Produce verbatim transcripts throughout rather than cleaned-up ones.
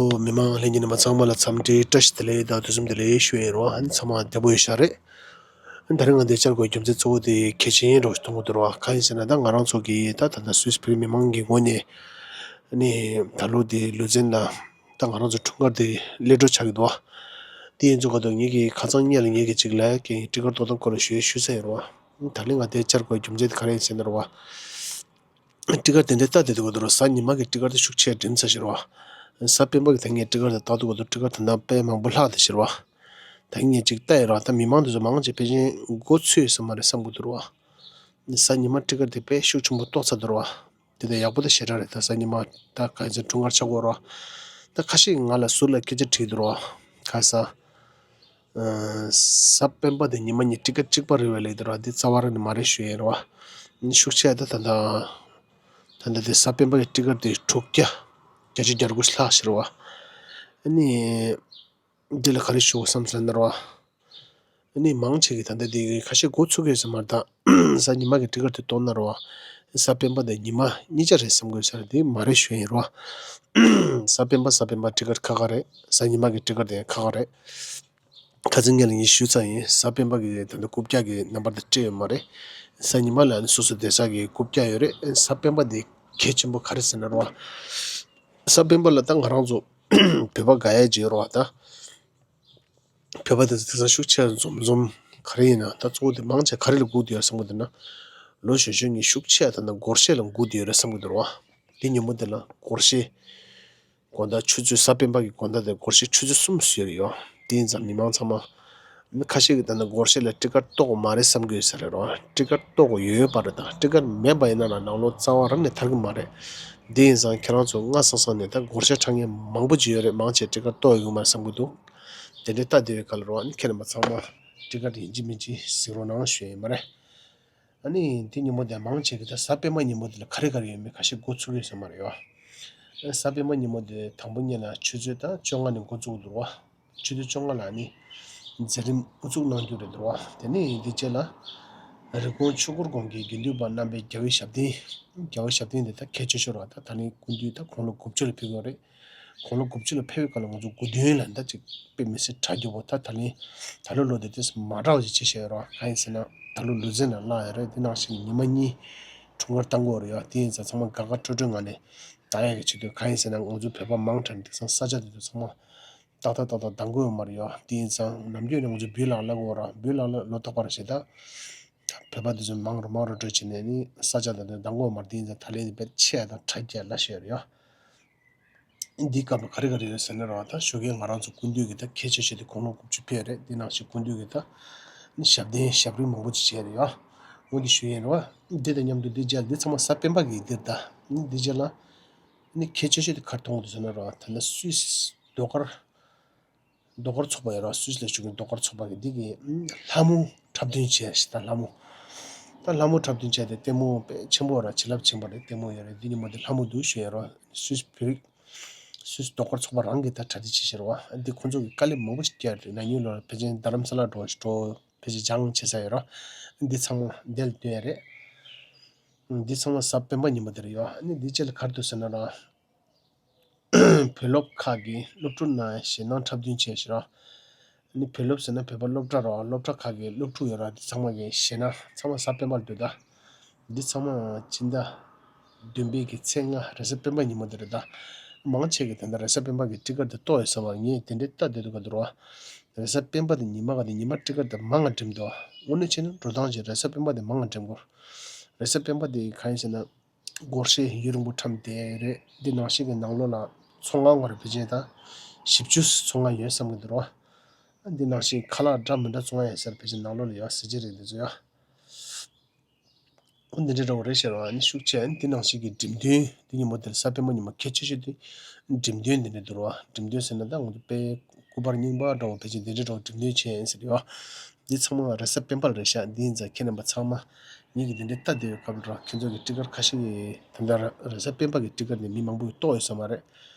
ཨོ། མི་མང་ལྷན་རྒྱས་རྣམ་པ་ཚང་མ་ལ་འཚམས་འདྲི་བཀྲ་ཤིས་བདེ་ལེགས་དང་དུས་གསུམ་བདེ་ལེགས་ཞུ་ཡས་ཡིན་རོ། ཨ་ནི་ཚང་མ་བདེ་པོ་ཡོད་ཤག་རེད། ཨ་ནི་ད་རིང་ང་འདིར་བཅར་དགོས་རྒྱུ་མཚན་གཙོ་བོ་དེ་གལ་ཆེན་རུ་མཐོང་གི་འདུག་རོ། གང་ཡིན་ཟེར་ན་ད་ང་རང་ཚོ་གི་ད་ད་ལྟ་སུད་སི་བོད་རིགས་མི་མང་གི་ངོས་ནས་ཨ་ནི་ད་ལོ་དེ་ལུ་ཛན་ལ་ད་ང་རང་ཚོ་འཁྲུངས་སྐར་དེ་སླེབས་འགྲོ་ཆགས་ཀྱི་འདུག་བ། དེ་ཡིན་ཙང་ག་དུས་ངེད་ཀྱི་ཁ་སང་ཉིན་ལ་ངེད་ཀྱི་གཅིག་ལ་ཀྱི་ཊི་ཀེ་ཊི་ཏོག་ཙམ་སྐོར་ལ་ཞུ་ཞུ་ས་ཡིན་རོ། ད་རིང་ང་འདིར་བཅར་དགོས་རྒྱུ་མཚན་དེ་ག་རེ་ཡིན་ཟེར་ན་རོ། ཊི་ཀེ་ཊི་དེ་འདྲ་ལྟ་བསྡད་དུས་ག་དུས་རོ། གཟའ་ཉི་མ་གི་ཊི་ཀེ་ཊི་དེ་ཤུགས་ཆེ་འགྲིམ་ས་ཞིག་རོ། གཟའ་སྤེན་པ་གི་ད་ངས་ཊི་ཀེ་ཊི་དེ་བལྟ་དུས་ག་དུས་ཊི་ཀེ་ཊི་དེ་འདྲ་དཔེ་མང་པོ་ལྷག་བསྡད་ཤག་རོ། ད་ངས་ཅིག་ལྟ་ཡིན་རོ། ད་མི་མང་དེ་ཚོ་མང་ཆེ་ཕལ་ཆེར་མགོ་ཚོས་ས་མ་རེད་བསམ་གྱི་འདུག་རོ། གཟའ་ཉི་མ་ཊི་ཀེ་ཊི་དེ་དཔེ་ཤུགས་ཆེན་པོ་གཏོང་ཚར་འདུག་རོ། དེ་དེ་ཡག་པོ་དེ་ཞེ་དྲག་རེད། ད་གཟའ་ཉི་མ་ད་ག་ཚོད་འཁྲུངས་སྐར་ཆགས་ཀྱི་ཡོད་རོ། ད་ཁ་ཤས་ང་ལ་ཟུར་ལ་སྐད་ཆ་དྲིས་འདུག་རོ། ག་ས། ཨ། གཟའ་སྤེན་པ་དེ་ཉི་མ་གཉིས་ཊི་ཀེ་ཊི་གཅིག་པ་རེད་པས་ལབ་འདུག་རོ། འདི་རྩ་བ་རང་ནས་མ་རེད་ཞུ་ཡས་རེད་པ། ཤུགས་ཆེ་ད་ད་ད། ད་ལྟ་དེ་གཟའ་སྤེན་པ་གི་ཊི་ཀེ་ཊི་དེ་དྲུག་བརྒྱ། བརྒྱད་ཅུ་གྱ་དགུ་ལྷག་ཤག་རོ། ཨ་ནི། འདི་ལ་ག་རེ་ཞུ་དགོས་བསམ་སོང་ན་རོ། ཨ་ནི་མང་ཆེ་གིས་ད་ལྟ་དེ་ཁ་ཤས་མགོ་ཚོས་ཀྱི་ཡོད་ས་མ་རེད་ད། གཟའ་ཉི་མ་གི་ཊི་ཀེ་ཊི་དེ་གཏོང་ན་རོ། གཟའ་སྤེན་པ་དེ་ཉི་མ་གཉིས་ཆ་རེད་བསམ་གྱི་ཡོད་ས་རེད། དེ་མ་རེད་ཞུ་ཡས་རོ། གཟའ་སྤེན་པ་གཟའ་སྤེན་པ་ཊི་ཀེ་ཊི་ཁ་ཁ་རེད། གཟའ་ཉི་མ་གི་ཊི་ཀེ་ཊི་དེ་ཁ་ཁ་རེད། ཁ་སང་ཉིན་ལ་ངས་ཞུས་ཚར་ཡིན། གཟའ་སྤེན་པ་གི་ད་ལྟ་རྐུབ་བཀྱག་གི་ནམ་བར་དེ་སྤྲད་ཡོད་མ་རེད། གཟའ་ཉི་མ་ལ་ནི་སོ་སོ་བསྡད་ས་གི་རྐུབ་བཀྱག་ཡོད་རེད། གཟའ་སྤེན་པ་དེ་གལ་ཆེན་པོ་ག་རེ་ཟེར་ན་རོ། གཟའ་སྤེན་པ་ལ་ད་ང་རང་ཚོ་བོད་པ་དགའ་ཡས་ཅིག་ཡོད་རེད་པ་ད། བོད་པ་དེ་ཚོ་དེང་སང་ཤུགས་ཆེ་འཛོམས་འཛོམས་ག་རེ་ཡིན་ན་ད་གཙོ་བོ་དེ་མང་ཆེ་ག་རེ་ལ་སྒུག་བསྡད་ཡོད་བསམ་གྱི་འདུག་ན། ལོ་གཞོན་གཞོན་གྱི་ཤུགས་ཆེ་ད་ལྟ་སྒོར་གཞས་ལ་སྒུག་བསྡད་ཡོད་རེད་བསམ་གྱི་འདུག་རོ། དེ་ཉིན་མོ་དེ་ལ་སྒོར་གཞས། དགོང་དག་ཆུ་ཚོད་གཟའ་སྤེན་པ་གི་དགོང་དག་དེ་སྒོར་གཞས་ཆུ་ཚོད་གསུམ་བཟོས་ཡོད་རེད་ཡོ། དེ་ཡིན་ཙང་མི་མང་ཚང་མ། མི་ཁ་ཤས་ཀྱིས་ད་ནི་སྒོར་གཞས་ལ་ཊི་ཀེ་ཊི་གཏོང་དགོས་མ་རེད་བསམ་གྱི་ཡོད་ས་རེད་རོ། ཊི་ཀེ་ཊི་གཏོང་དགོས་ཡོད་ཡོད་པ་རེད། ད་ཊི་ཀེ་ཊི་མེད་པ་ཡིན་ན་ལ་ནང་ལོགས་རྩ་བ་རང་ནས་ཐར་གྱི་མ་རེད། དེ་ཡིན་ཙང་ཁྱེད་རང་ཚོ་སྔ་སང་སང་ནས་ད་སྒོར་གཞས་འཁྲབ་མཁན་མང་པོ་ཅིག་ཡོད་རེད། མང་ཆེ་ཊི་ཀེ་ཊི་གཏོང་ཡོང་གི་མ་རེད་བསམ་གྱི་འདུག་དེ་འདྲའི་ལྟ་བསྡད་པའི་སྐབས་ལ་རོ། ཨ་ནི་ཁྱེད་རྣམ་པ་ཚང་མ་ཊི་ཀེ་ཊི་ཡིན་གཅིག་མིན་གཅིག་གཟིགས་རོགས་གནང་ཞུ་ཡས་ཡིན་པ་རེད། ཨ་ནི་དེ་ཉིན་མོ་དེ་མང་ཆེ་གི་ད་གཟའ་སྤེན་པ་ཉིན་མོ་དེ་ལ་ག་རེ་ག་རེ་ཡོད་མེད་ཁ་ཤས་མགོ་ཚོས་ཀྱི་ཡོད་ས་མ་རེད་ཡོ། ཨ། གཟའ་སྤེན་པ་ཉིན་མོ་དེ་དང་པོ་ཉིད་ལ་ཆུ་ཚོད་ད་བཅོ་ལྔ་ནས་འགོ་བཙུགས་འདུག་རོ། ཆུ་ཚོད་བཅོ་ལྔ་ལ་ནི་མཛད་རིམ་དབུ་འཛུགས་གནང་རྒྱུ་རེད་འདུག་རོ། དེ་ནས་དེ་རྗེས་ལ་རི་ཀོན་ཆོས་འཁོར་དགོན་གྱི་དགེ་འདུན་པ་རྣམ་པས་རྒྱལ་བའི་ཞབས་བརྟན། རྒྱལ་བའི་ཞབས་བརྟན་དེ་ད་གལ་ཆེ་ཤོས་རེད་པ། ད་ད་ལན་སྐུ་མདུན་ད་དགུང་ལོ་དགུ་བཅུ་ལ་ཕེབས་ཀྱི་ཡོད་རེད། དགུང་ལོ་དགུ་བཅུ་ལ་ཕེབས་པའི་སྐབས་ལ་ང་ཚོ་དགུ་སྟོན་ལ་ད་ཅིག་དཔེ་མི་སྲིད་གྲ་རྒྱས་པོ། ད་ད་ལན་ད་ལོ་ལོ་དེ་ཏོག་ཙམ་མ་འདྲ་བ་ཞིག་བྱེད་བཞིན་ཡོད་རེད་པ། གང་ཡིན་ཟེར་ན་ད་ལོ་ལུ་ཛན་ལ་བརླག་ཡོད་རེད། དེ་ནང་བཞིན་ཉི་མ་གཉིས་འཁྲུངས་སྐར་བཏང་གི་ཡོད་རེད་ཡོ། དེ་ཡིན་ཙང་ཚང་མ་དགའ་དགའ་སྤྲོ་སྤྲོའི་ངང་ནས་བཏང་ཡག་གི་ཆེད་དུ། གང་ཡིན་ཟེར་ན་ང་ཚོ་བོད་པ་མང་དྲགས་ནས་དེང་སང་ས་ཆ་དེ་ཚོ་ཚང་མ་ཏག་ཏག་ཏག་ཏག་འདང་གི་ཡོད་མ་རེད་ཡོ། དེ་ཡིན་ཙང་ནམ་རྒྱུན་ནས་ང་ཚོ་བོད་ལ་ལབ་ཀྱི་ཡོད་རེད་པ། བོད་ལ་ལབ་ལོ་ཏོག་པ་རེད་ཟེར། ད་བོད་པ་དེ་ཚོ་མང་རུ་མང་རུ་འགྲོ་བྱས་ནས་ནི་ས་ཆ་དེ་ཚོ་འདང་གི་ཡོད་མ་རེད། དེ་ཡིན་ཙང་ད་ལན་དེ་དཔེ་ཆེ་ཡ་དང་གྲ་རྒྱས་ལ་ཞིག་ཡོད་རེད་ཡོ། འདིའི་སྐབས་ལ་ག་རེ་ག་རེ་ཡོད་ཟེར་ན་རོ། ད་ཞོགས་ཀས་ང་རང་ཚོ་སྐུ་མདུན་གྱི་ད་གལ་ཆེ་ཤོས་དེ་དགུང་ལོ་དགུ་བཅུ་ཕེབས་རེད། འདི་ནང་བཞིན་སྐུ་མདུན་གྱི་ད་ནི་ཞབས་བརྟན་ཞབས་རིམ་མང་པོ་ཅིག་བྱས་རེད་ཡོ། འོ་འདི་ཞུ་ཡས་རེད་པ། འདི་དང་མཉམ་དུ་འདི་རྗེས་འདི་ཚང་མ་གཟའ་སྤེན་པ་གི་འདིར། ད་ནི་འདི་རྗེས་ལ་ནི་གལ་ཆེ་ཤོས་དེ་ག་རེ་མཐོང་གི་འདུག་ཟེར་ན་རོ། ད་ནི་སུད་སི་ཟློས་གར། ཟློས་གར་ཚོགས་པ་ཡོད་ར། སུད་སི་ལ་བཞུགས་མཁན་ཟློས་གར་ཚོགས་པ་གི་འདི་གི་ལྷ་མོ་འཁྲབ་སྟོན་བྱས་ཤག་ད་ལྷ་མོ། ད་ལྷ་མོ་འཁྲབ་སྟོན་བྱས་ཏེ་ལྟད་མོ་དཔེ་ཆེན་པོ་ར། བྱིན་རླབས་ཆེན་པོ་རེད། ལྟད་མོ་ཡོད་རེད། འདི་ཉིན་མོ་འདི་ལྷ་མོ་འདུག་ཞུ་ཡས་ར། སུད་སི་བོད་རིགས། སུད་སི་ཟློས་གར་ཚོགས་པ་རང་གིས་ད་གྲ་སྒྲིག་བྱས་ཤག་ར་བ། འདི་ཁོང་ཚོ་གིས་དཀའ་ལས་མང་པོ་ཞིག་བརྒྱབ་རེད། ན་ནིང་ལོར་ཕལ་ཆེར་རྡ་རམ་ས་ལ་འགྲོ་ཞིག་འགྲོ་ཕལ་ཆེར་སྦྱངས་བྱས་ས་ཡོད་ར། འདི་ཚང་མ་འདི་ལ་བསྟུན་ཡས་རེད། འདི་ཚང་མ་གཟའ་སྤེན་པ་ཉིན་མོ་འདི་རེད་ཡོ། ཨ་ནི་འདི་རྗེས་ལ་ག་རེ་འདུག་ཟེར་ན་ར། བོད་སློབ་ཁག་གི་སློབ་ཕྲུག་རྣམས་ཞེད་སྣང་འཁྲབ་སྟོན་བྱས་ཤག་ར། ཨ་ནི་བོད་སློབ་ཟེར་ན་བོད་པ་སློབ་གྲྭ་ར། སློབ་གྲྭ་ཁག་གི་སློབ་ཕྲུག་ཡོད་ར། འདི་ཚང་མ་གི་ཞེད་སྣང་ཚང་མ་གཟའ་སྤེན་པ་ལ་འདུག་ད། འདི་ཚང་མ་སྤྱི་ཟླ་བདུན་པའི་གི་ཚེས་ལྔ་རེས་གཟའ་སྤེན་པ་ཉིན་མོ་འདི་རེད་ད། མང་ཆེ་གིས་ད་ལྟ་རེས་གཟའ་སྤེན་པ་གི་ཊི་ཀེ་ཊི་དེ་གཏོང་ཡོད་ས་མ་རེད། ངས་དེ་འདྲའི་ལྟ་བསྡད་འདུག་ག་འདུག་ར། རེས་གཟའ་སྤེན་པ་དེ་ཉི་མ་ག་དེ་ཉི་མ་ཊི་ཀེ་ཊི་དེ་མང་ང་འགྲིམ་འདུག་དངོས་གནས་བྱས་ན་འགྲོ་སྟངས་ཀྱི་རེས་གཟའ་སྤེན་པ་དེ་མང་ང་འགྲིམ་དགོས། རེས་གཟའ་སྤེན་པ་དེ་གང་ཡིན་ཟེར་ན། སྒོར་གཞས་ཡུན་རིང་པོ་འཁྲབ་བསྡད་རེད། འདི་ནང་བཞིན་གྱི་ནང་ལོགས་ལ་ཚོང་ཁང་ཁོ་ར་ཕལ་ཆེར་ད་བཞི་བཅུ་ཚོང་ཁང་ཡོད་བསམ་གྱི་འདུག་རོ། འདི་ནང་བཞིན་ཁ་ལག་འདྲ་མི་འདྲ་ཚོང་ཁང་ཡོད་ས་རེད། ཕལ་ཆེར་ནང་ལོགས་ལ་ཡོད་ཟེར་གྱི་རེད། འདི་ཚོ་ཡ། འོ་འདི་འདྲ་འདྲ་བོ་རེད་ཤག་རོ། ཨ་ནི་ཤུགས་ཆེ། ཨ་ནི་འདི་ནང་བཞིན་གྱི་འགྲེམས་སྟོན་འདི་ཉིན་མོ་དེར་གཟའ་སྤེན་པ་ཉིན་མོ་གལ་ཆེ་ཤོས་དེ་འགྲེམས་སྟོན་འདི་འདྲ་འདུག་རོ། འགྲེམས་སྟོན་ཟེར་ན་ད་ང་ཚོ་དཔེ་སྐུ་པར་རྙིང་པ་འདྲ་བོ་ཕལ་ཆེར་འདི་འདྲ་འདྲ་བོ་འགྲེམས་སྟོན་བྱས་ཡིན་ཟེར་ཡོད། འདི་ཚང་མ་རེས་གཟའ་སྤེན་པ་ལ་རེད་ཤག་འདི་ཡིན་ཙང་ཁྱེད་རྣམ་པ་ཚང་མ་ངེད་ཀྱི་འདི་འདྲའི་ལྟ་བསྡད་པའི་སྐབས་ལ་ཁྱེད་ཚོ་གི་ཊི་ཀེ་ཊི་ཁ་ཤས་ཀྱིས་ད་ལྟ་རེས་གཟའ་སྤེན་པ་གི་ཊི་ཀེ་ཊི་འདི་མི་མང་པོ་གིས་གཏོང་ཡོད་ས་མ་རེད།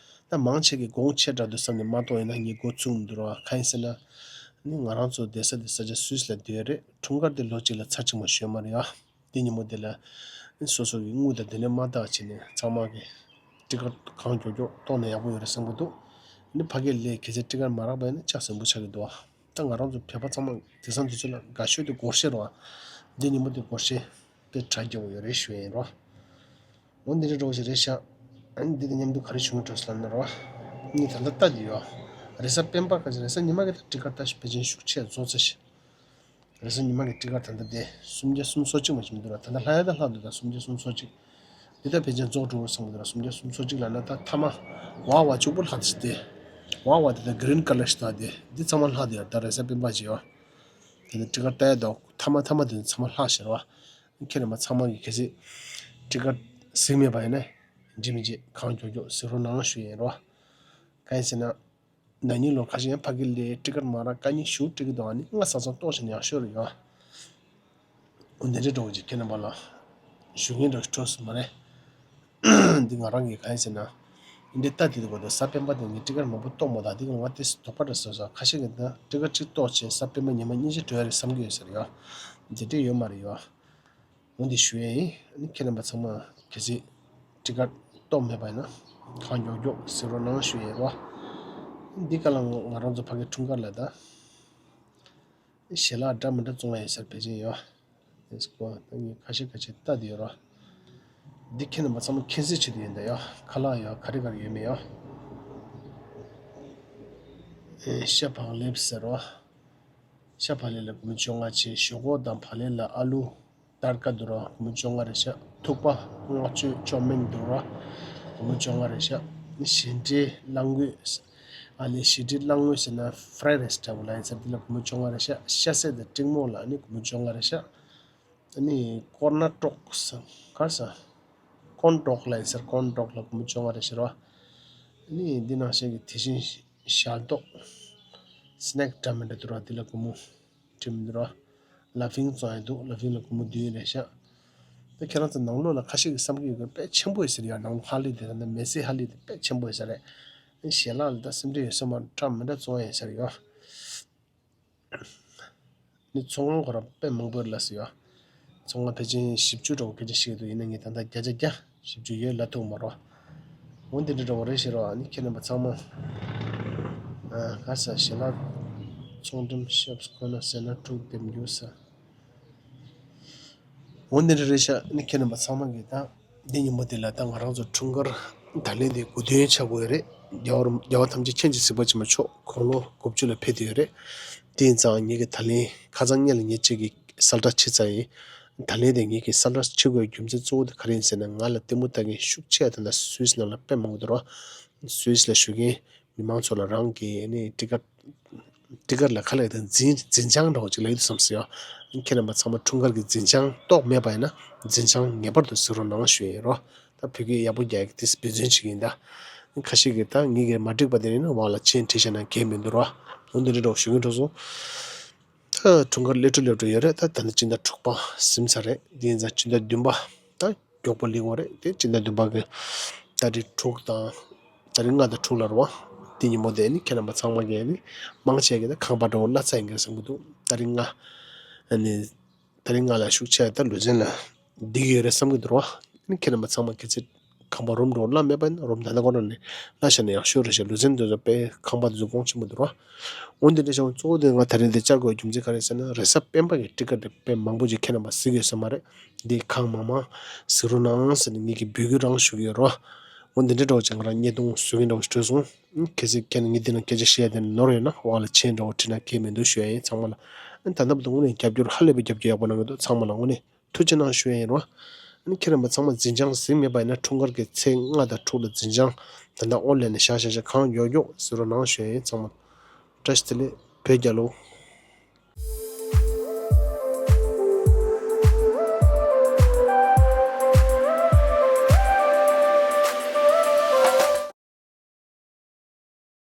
ད་མང་ཆེ་གིས་གོང་ཆེ་དྲགས་འདུག་བསམ་ནས་མ་གཏོང་ཡིན་ན་ངས་མགོ་ཚོས་མི་འདུག་ར། གང་ཡིན་ཟེར་ན། ནི་ང་རང་ཚོ་བསྡད་ས་དེ་ས་ཆ་སུད་སི་ལ་བསྡད་རེད། འཁྲུངས་སྐར་དེ་ལོ་གཅིག་ལ་ཚར་གཅིག་མ་ཞོན་མ་རེད་ཡ། དེ་ཉིན་མོ་དེ་ལ་ནི་སོ་སོ་གི་དངུལ་དང་དེ་འདྲ་མ་བཏང་བྱས་ནས་ཚང་མ་གིས་ཊི་ཀེ་ཊི་གང་མགྱོགས་མགྱོགས་གཏོང་ན་ཡག་པོ་ཡོད་རེད་བསམ་གྱི་འདུག་ནི་ཕ་གི་ལས་གལ་སྲིད་ཊི་ཀེཊ་མ་རག་པ་ཡིན་ན་ལྕགས་ཟིང་པོ་ཆགས་ཀྱི་འདུག་བ། ད་ང་རང་ཚོ་བོད་པ་ཚང་མ་དེང་སང་དུས་ཚོད་ལ་དགའ་ཤོས་དེ་སྒོར་གཞས་རེད་བ། འདི་ཉིན་མོ་དེ་སྒོར་གཞས་དཔེ་གྲ་རྒྱས་པོ་ཡོད་རེད་ཞུ་ཡ་ཡིན་རོ། འོ་འདི་འདྲ་འགྲོ་བཞིན་རེད་ཤག་ཨ་ནི་འདི་དང་མཉམ་དུ་ག་རེ་བྱུང་འགྲོ་ཟེར་ན་རོ། ངས་ད་ལྟ་ལྟ་དེ་ཡོད། རེས་གཟའ་སྤེན་པ་ག་ཚོད་རེས་གཟའ་ཉི་མ་གི་ད་ཊི་ཀེཊ་ད་ཕལ་ཆེར་ཤུགས་ཆེ་རྫོགས་ཚར་ཤག་རེས་གཟའ་ཉི་མ་གི་ཊི་ཀེཊ་ད་ལྟ་དེ་སུམ་བརྒྱ་སུམ་སོ་གཅིག་མ་ཞིག་མི་འདུག་ར། ད་ལྟ་ལྷག་ཡ་ད་ལྷག་འདུག་ད་སུམ་བརྒྱ་སུམ་སོ་གཅིག་འདི་ད་ཕལ་ཆེར་རྫོགས་འགྲོ་བསམ་གི་འདུག་ར། སུམ་བརྒྱ་སུམ་སོ་གཅིག་ལབ་ན་ད་མཐའ་མ་ཝ་ཝ་གཅིག་པུ་ལྷག་ཚར་ཏེ། ཝ་ཝ་དེ་ད་གི་རིན་ཀ་ལར་ཞིག་ད་དེ་འདི་ཚང་མ་ལྷག་དེ་ཡོད། ད་རེས་གཟའ་སྤེན་པ་ཅིག་ཡོད། དེ་ནས་ཊི་ཀེཊ་ལྟ་ཡ་ད་མཐའ་མ་མཐའ་མ་དེ་ཚང་མ་ལྷག་ཤག་ར་བ། ཁྱེད་རྣམ་པ་ཚང་མ་གིས་གལ་སྲིད་ཊི་ཀེཊ་གཟིགས་མེད་པ་ཡིན་ན་འགྲིག་མི་འགྲིག་གང་མགྱོགས་མགྱོགས་གཟིགས་རོགས་གནང་ཞུ་ཡིན་རོ། གང་ཡིན་ཟེར་ན། ན་ནིང་ལོ་ཁ་ཤས་ཡང་ཕ་གི་ལས་ཊི་ཀེཊ་མ་རག་དཀའ་ངལ་ཞེ་པོ་འཕྲད་ཀྱི་འདུག་ཨ་ནི་སྔ་ས་ཚང་ཏོག་ཙམ་ཡག་ཤོས་རེད་ཡ། འོ་འདི་འདྲའི་འགྲོ་གི་ཁྱེད་རྣམ་པ་ལ་ཞུ་མཁན་འདྲ་ཞིག་འཕྲོད་སོང་མ་རེད། འདི་ང་རང་གིས་གང་ཡིན་ཟེར་ན། འདི་ལྟ་དེ་འདུག་ག་ད་གཟའ་སྤེན་པ་དེ་ངས་ཊི་ཀེཊ་མང་པོ་གཏོང་མ་ཐག་འདི་ག་ང་ཏོག་ཙམ་དོགས་པ་འདྲ་བཟོས་སོང་། ཁ་ཤས་ཀྱིས་ད་ཊི་ཀེཊ་གཅིག་གཏོང་བྱས་གཟའ་སྤེན་པ་ཉི་མ་གཉིས་ཀྱི་འགྲོ་ཡ་རེད་བསམ་གྱི་ཡོད་ས་རེད་ཡ། འདི་འདྲའི་ཡོད་མ་རེད་ཡ། འོ་འདི་ཞུ་ཡས་ཡིན། ཨ་ནི་ཁྱེད་རྣམ་པ་ཚང་མ་གལ་སྲིད་ཊི་ཀེཊ་གཏོང་མེད་པ་ཡིན་ན་གང་མགྱོགས་མགྱོགས་གཟིགས་རོགས་གནང་ཞུ་ཡས་རོ། འདི་ག་ལ་ང་རང་ཚོ་ཕ་གི་འཁྲུངས་སྐར་ལ་ད་ཞལ་ལག་འདྲ་མི་འདྲ་བཙོང་བ་ཡོད་ས་རེད་ཕལ་ཆེར་ཡོད། དེ་སྐོར་ད་ངས་ཁ་ཤས་ཁ་ཤས་ལྟ་དེ་ཡོད་རོ། འདི་ཁྱེད་རྣམ་པ་ཚང་མ་མཁྱེན་གསལ་ཆེད་དུ་ཡིན་ད་ཡོད། ཁ་ལག་ཡོད་ག་རེ་ག་རེ་ཡོད་མེད་ཡོད། ཨེ་ཤ་བག་ལེབ་ཟེར་རོ། ཤ་བག་ལེབ་ལ་སྒོར་མོ་བཅོ་ལྔ་བྱས། ཞོག་ཁོག་དང་བག་ལེབ་ལ་ཨ་ལུ། སྟར་ཀ་འདུག་ར། སྒོར་མོ་བཅོ་ལྔ་རེད་ཤག་ཐུག་པ་ལྔ་བཅུ་བཅོ་མིན་འདུག་ར། སྒོར་མོ་བཅོ་ལྔ་རེད་ཤག་ཞིབ་འབྲས་གླང་འོད། ཨ་ལས་ཞིབ་འབྲས་གླང་འོད་ཟེར་ན་ཧྥ་རའི་རའི་སི་འདྲ་བོ་ལ་ཡིན་ས་རེད། འདི་ལ་སྒོར་མོ་བཅོ་ལྔ་རེད་ཤག་ཤ་ཟད་དང་ཀྲིང་མོ་ལ་ནི་སྒོར་མོ་བཅོ་ལྔ་རེད་ཤག་ཨ་ནི་ཀོར་ནར་ཀྲོག་ཟེར་ག་ས། ཀོན་ཀྲོག་ལ་ཡིན་ས་རེད། ཀོན་ཀྲོག་ལ་སྒོར་མོ་བཅོ་ལྔ་རེད་ཤག་ར། ཨ་ནི་འདི་ནང་བཞིན་གྱི་དེ་བཞིན་ཞལ་ཏོག་སི་ནེག་འདྲ་མི་འདྲ་འདུག་ར། འདི་ལ་སྒོར་མོ། དྲི་མི་འདུག་ར། ལ་ཕིང་བཙོང་ཡ་འདུག་ལ་ཕིང་ལ་སྒོར་མོ་བདུན་རེད་ཤག་ད་ཁྱེད་རང་ཚོ་ནང་ལོགས་ལ་ཁ་ཤས་ཀྱིས་བསམ་གྱི་ཡོད་གི་དཔེ་ཆེན་པོ་ཡོད་ཟེར་ཡ། ནང་ལོགས་ཧ་ལི་དེ་ད་ནི་མེ་སི་ཧ་ལི་དེ་དཔེ་ཆེན་པོ་ཡོད་ས་རེད། ཞལ་ལག་ལ་ད་སེམས་ཁྲལ་ཡོད་ས་མ་རེད། འདྲ་མི་འདྲ་བཙོང་ཡ་ཡོད་ས་རེད་ཡ། ནི་ཚོང་ཁང་ཁོ་རང་དཔེ་མང་པོ་ཡོད་ལ་ཟེར་ཡ། ཚོང་ཁང་ཕལ་ཆེར་བཞི་བཅུ་འདྲ་བོ་སྐད་ཆ་བཤད་ཀྱི་འདུག་ཡིན་ན་ངས་ད་ལྟ་བརྒྱ་ཆ་བརྒྱ། ཞིབ་འཇུག་ཡོད་ལ་ཐུག་མ་རོ། འོ་འདི་འདྲ་འདྲ་བོ་རེད་ཤག་རོ། ཨ་ནི་ཁྱེད་རྣམ་པ་ཚང་མ། ཨ་ག་ས་ཞལ་ལག་ཚོང་འགྲེམས་ཤོབ་ཁོ་ན་ཟེར་ན་འཁྲུག་འདེམས་རྒྱུ་ས། འོ་འདི་འདྲ་རེད་ཤག་ཨ་ནི་ཁྱེད་རྣམ་པ་ཚང་མ་གིས་ད་འདི་ཉིན་མོ་འདི་ལ་ད་ང་རང་ཚོ་འཁྲུངས་སྐར་ད་ལན་འདི་དགུ་སྟོན་ཆགས་དགོས་རེད། རྒྱལ་བ་རིན་རྒྱལ་བ་ཐམས་ཅད་མཁྱེན་ཅིང་གཟིགས་པ་ཆེན་པོ་མཆོག་དགུང་ལོ་དགུ་བཅུ་ལ་ཕེབས་བསྡད་ཡོད་རེད། དེ་ཡིན་ཙང་ངེད་ཀྱི་ད་ལན་ཁ་སང་སྔོན་ལ་ངེད་ཅག་གི་གསལ་བསྒྲགས་བྱས་ཚར་ཡིན། ད་ལན་དེ་ངེད་ཀྱི་གསལ་བསྒྲགས་བྱེད་དགོས་རྒྱུ་མཚན་གཙོ་བོ་དེ་ག་རེ་ཡིན་ཟེར་ན། ང་ལ་ལྟད་མོ་ལྟ་མཁན་ཤུགས་ཆེ་བ་དེ་འདྲ་སུད་སི་ནང་ལ་དཔེ་མང་པོ་འདུག་ར། སུད་སི་ལ་བཞུགས་མཁན་མི་མང་ཚོ་ལ་རང་གི་ཨ་ནི་ཊི་ཀེཊ་ཊི་ཀེཊ་ལ་ཁ་ལག་དང་འཛིན་འཛིན་བྱང་འདྲ་བོ་ཅིག་ལབ་ཡོད་དུས་བསམ་སོང་ཡ། ཁྱེད་རྣམ་པ་ཚང་མ་འཁྲུངས་སྐར་གྱི་འཛིན་བྱང་ཏོག་མེད་པ་ཡིན་ན་འཛིན་བྱང་ངེས་པར་དུ་གཟིགས་རོགས་གནང་ཞུ་ཡིན་རོ། ད་བོད་སྐད་ཡག་པོ་རྒྱག་གི་དེ་འབད་བརྩོན་བྱེད་ཀྱི་ཡིན་ད། ཁ་ཤས་ཀྱིས་ད་ངེད་ཀྱི་མ་འགྲིག་པ་དེ་ཡིན་ན་བ་ལ་མཆན་བྲིས་བཞག་ན་འགལ་མི་འདུག་རོ། འོ་འདི་འདྲ་འདྲ་བོ་ཞུ་གི་འགྲོ་སོང་། ད་འཁྲུངས་སྐར་སླེབས་འགྲོ་སླེབས་འགྲོ་ཡོད་རེད། ད་ད་ནི་སྤྱི་ཟླ་དྲུག་པ་ཟིན་ཚར་རེད། འདི་ཡིན་ཙང་སྤྱི་ཟླ་བདུན་པ་ད་མགྱོགས་པོ་སླེབས་ཡོད་རེད། དེ་སྤྱི་ཟླ་བདུན་པ་གི་ཏ་རིག་དྲུག་དང་ཏ་རིག་ལྔ་དང་དྲུག་ལ་རེད་བ། དེ་ཉིན་མོ་དེ་ནི་ཁྱེད་རྣམ་པ་ཚང་མ་གིས་ནི་མང་ཆེ་གིས་ད་ཁང་པ་འདྲ་བོ་གླ་ཚར་ཡིན་གྱི་རེད་བསམ་གྱི་འདུག་ཏ་རིག་ལྔ་ནི་ཏ་རིག་ལྔ་ལ་ཤུགས་ཆེ་ད་ལུས་རྩལ་ལ་བསྡད་ཀྱི་ཡོད་རེད་བསམ་གྱི་འདུག་རེད་བ། ནི་ཁྱེད་རྣམ་པ་ཚང་མ་གལ་སྲིད་ཁང་པ་རུམ་འདྲ་བོ་གླ་མེད་པ་ཡིན་ན་རུམ་ད་ལྟ་ཁོ་རང་ནས་གླ་བཞག་ན་ཡག་ཤོས་རེད་ཤག་ལུས་རྩལ་འདི་ཚོ་དཔེ་ཁང་པ་འདི་ཚོ་གོང་ཆེན་པོ་འདུག་ར། འོ་འདི་འདྲ་ཤག་གཙོ་བོ་དེ་ང་ད་རིང་འདི་བཅར་དགོས་རྒྱུ་མཚན་ག་རེ་ཟེར་ན། རེས་གཟའ་སྤེན་པ་གི་ཊི་ཀེཊ་དེ་དཔེ་མང་པོ་ཅིག་ཁྱེད་རྣམ་པ་གཟིགས་ཡོད་ས་མ་རེད། འདི་གང་མང་མང་གཟིགས་རོགས་གནང་ཟེར་ནས་ངེད་ཀྱིས་འབོད་སྐུལ་རང་ཞུ་གི་ཡོད་ར། འོ་འདི་འདྲ་འདྲ་བོ་ཅིག་ང་རང་བརྙན་ཐུང་བཟོ་གི་འདྲ་བོ་ཞིག་འཕྲོད་སོང་། གལ་སྲིད་ཁྱེད་ངས་འདི་ནང་སྐད་ཆ་བཤད་ཡ་དེ་ནོར་ཡོད་ན་འོག་ལ་མཆན་འདྲ་བོ་བྲིས་ན་འགལ་མི་འདུག་ཞུ་ཡ་ཡིན་ཚང་མ་ལ། ཨ་ད་ལྟ་བར་དུ་དངོས་གནས་རྒྱབ་སྐྱོར་ཧ་ལས་པའི་རྒྱབ་སྐྱོར་ཡག་པོ་གནང་གི་འདུག་ཚང་མ་ལ་དངོས་གནས། ཐུགས་རྗེ་གནང་ཞུ་ཡ་ཡིན་རོ། ཨ་ནི་ཁྱེད་རྣམ་པ་ཚང་མ་འཛིན་བྱང་གཟིགས་མེད་པ་ཡིན་ན་འཁྲུངས་སྐར་གྱི་ཚེས་ལྔ་དང་དྲུག་ལ་འཛིན་བྱང་ད་ལྟ་ཨོན་ལན་ནས་བཞག་བཞག་བཞག་གང་མགྱོགས་མགྱོགས་གཟིགས་རོགས་གནང་ཞུ་ཡ་ཡིན་ཚང་མ། བཀྲ་ཤིས་བདེ་ལེགས་བོད་རྒྱལ་ལོ།